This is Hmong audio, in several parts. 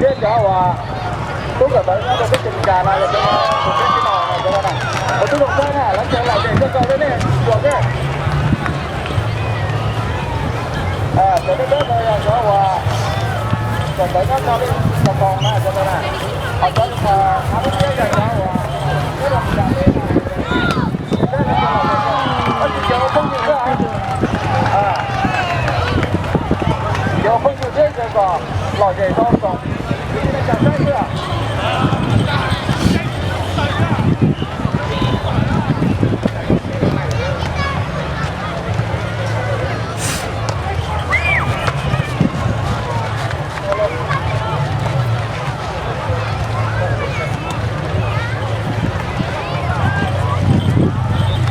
Thiab cov uas tub kom tawv nyob rau peb tsev Meskas no los cov no, tus peb tsis no no cov no na, tus tub zoo saib na, lawv cov lom zem kawg nkaus li nej, ua ke. Cov peb peb no yog cov uas kom tawv nyob rau li Xov Toos na cov no na, ho cov uas hnav lub tiab yog cov uas nyob rau Meskas teb na. Tab sis cov phooj ywg xwb, cov phooj ywg thiab cov kom lom zem rau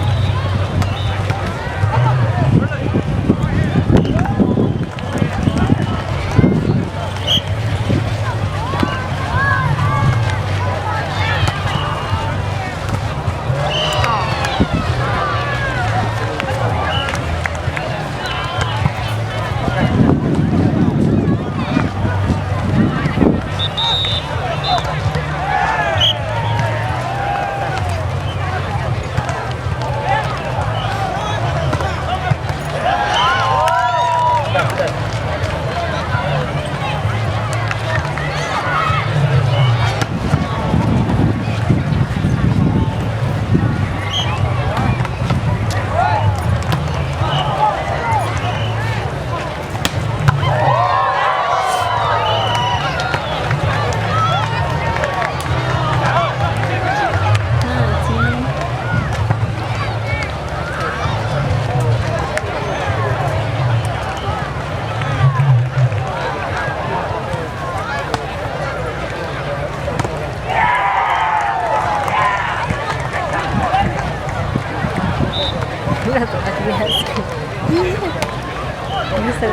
Xov Toos saib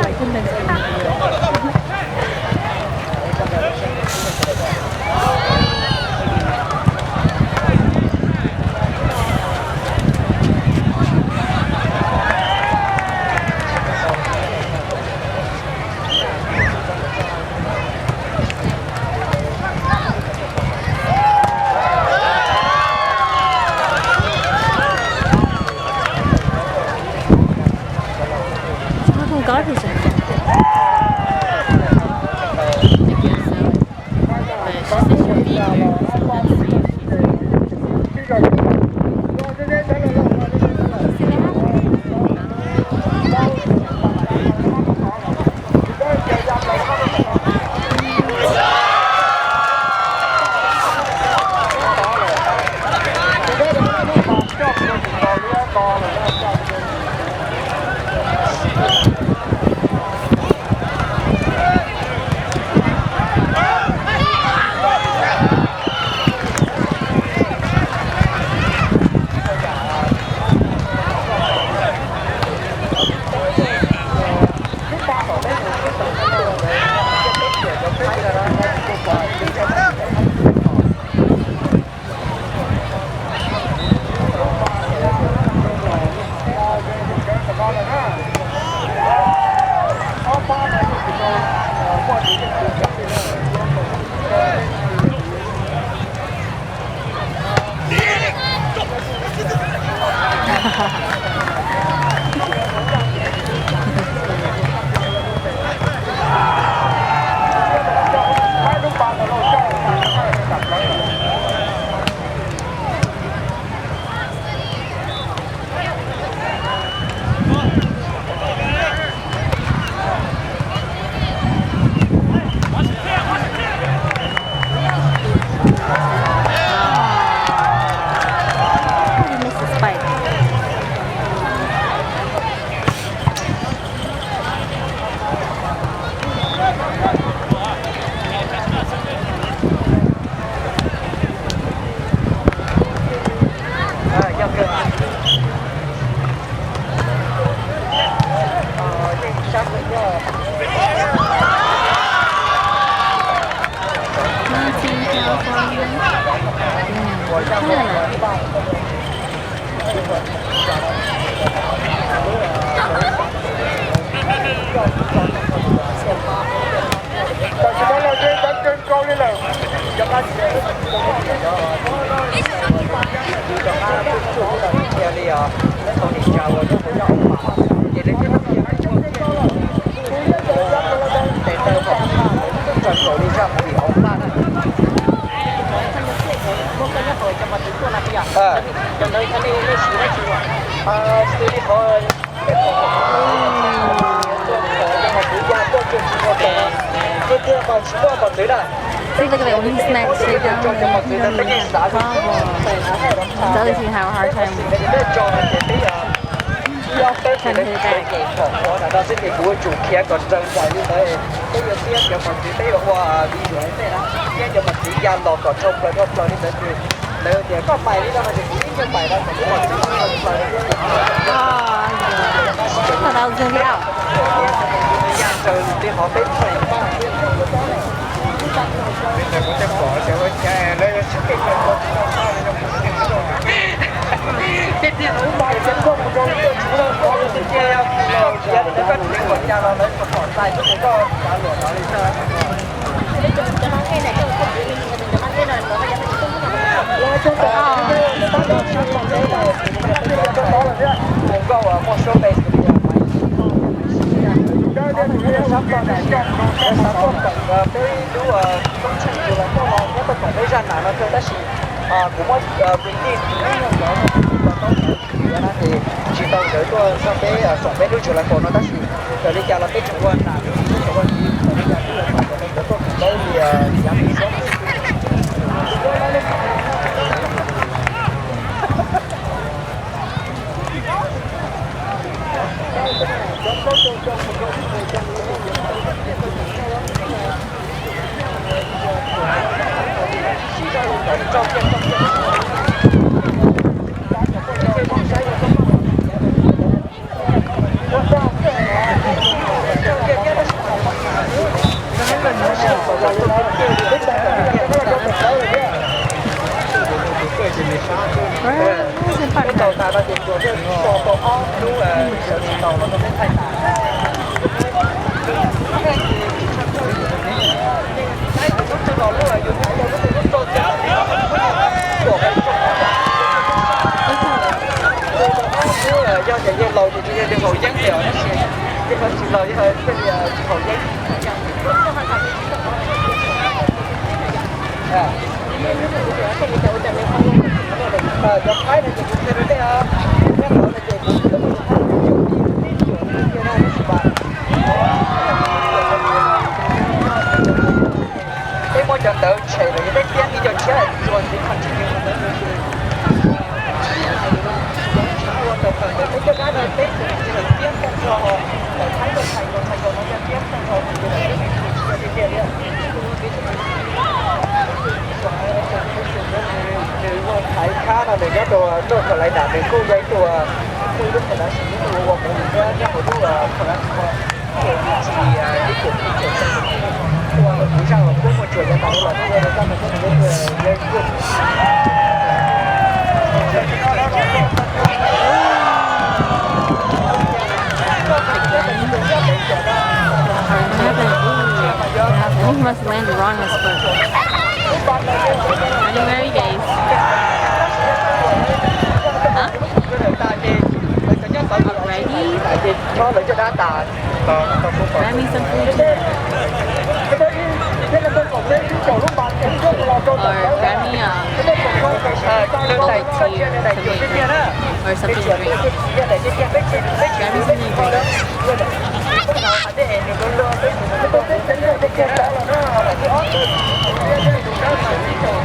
xwb. Không có thì sao? But she said she would be here, so that's why she said. Tam sim no lawv nce tawm ceev See, look at that one. He's next. They don't, he don't even have a problem. Those who have a hard time trying to hit it back. Kuv tsum khiav kom raws nraim li ntawd, peb yuav thiab cov mos txwv peb yuav ua visual effect na, thiab cov mos txwv ya los kom dhau plaws dhau plaws li ntawd ces lawv tias koj pais li no no ces kuv yeej yuav pais no kom lub mos txwv dhau plaws li. Thought that was gonna be out. Ya raws li qhov peb pais. Ces tias ub, mas ces koj mus rau tiaj tsuv no, koj tias koj khiav li ntawd koj tsis pom cas los lawv tsuas pom txais koj, koj cav luam no li. Mus nkauj muaj suab pe, sab koj, peb lub koob tsheej tus los koj los muab tau kom peb zaj nam no kawg tab sis kuv muab release tus no cov no tus no tau ntawd tiav na ces tsis tau ntawd tuaj nrog peb xoom peb lub tsuas lais pom no tab sis txawm li cas los peb tseem ua nam li tseem ua tiv txawm li cas twb yuav tau ntawd tuaj tus tau li yav mus xyov. Tau tas no ces tsuas thiaj so tau ob lub sawv tsis taus los rau peb thaij tas. Yog tias yeej laus ces tsis yog haus yeeb li os, tab sis yog tsis laus yog thiaj li tsis haus yeeb. Cov Thaib no ces kuv qhia rau nej os, nyob qhov no ces kuv twb muaj tus Thaib ib cuam ib cuam ib cuam no tab sis mas peb muab cov ntawd tshem lawm yog peb tiab ib co tshiab txuas ntxiv qhov tsis yog ntawd. Ua tau kawm ntawd peb coj dab no peb tseem tias tiab tag nrho, thaum Thaib tuaj thaiv nkaus thaiv nkaus no yog tiab tag nrho ces lawv twb tsis yog tiag tiag li. Nws ua thaiv khab no nws nyob rau North Carolina nws kuj yog ib tug, muaj ib lub production nyob rau ua movie thiab nyob hauv lub production ua, ces nws tsis, ib tug ib tug ua kuv zaj uas kuj muaj tsuas yav tas los kuj ua rau zaj no thiab nws yog ib tug yog ib tug He must land wrong as fuck. Are you married, guys? Huh? Already? Grab me some food too. Or grab me, um, some food to eat. Or something to drink. Grab me something to drink.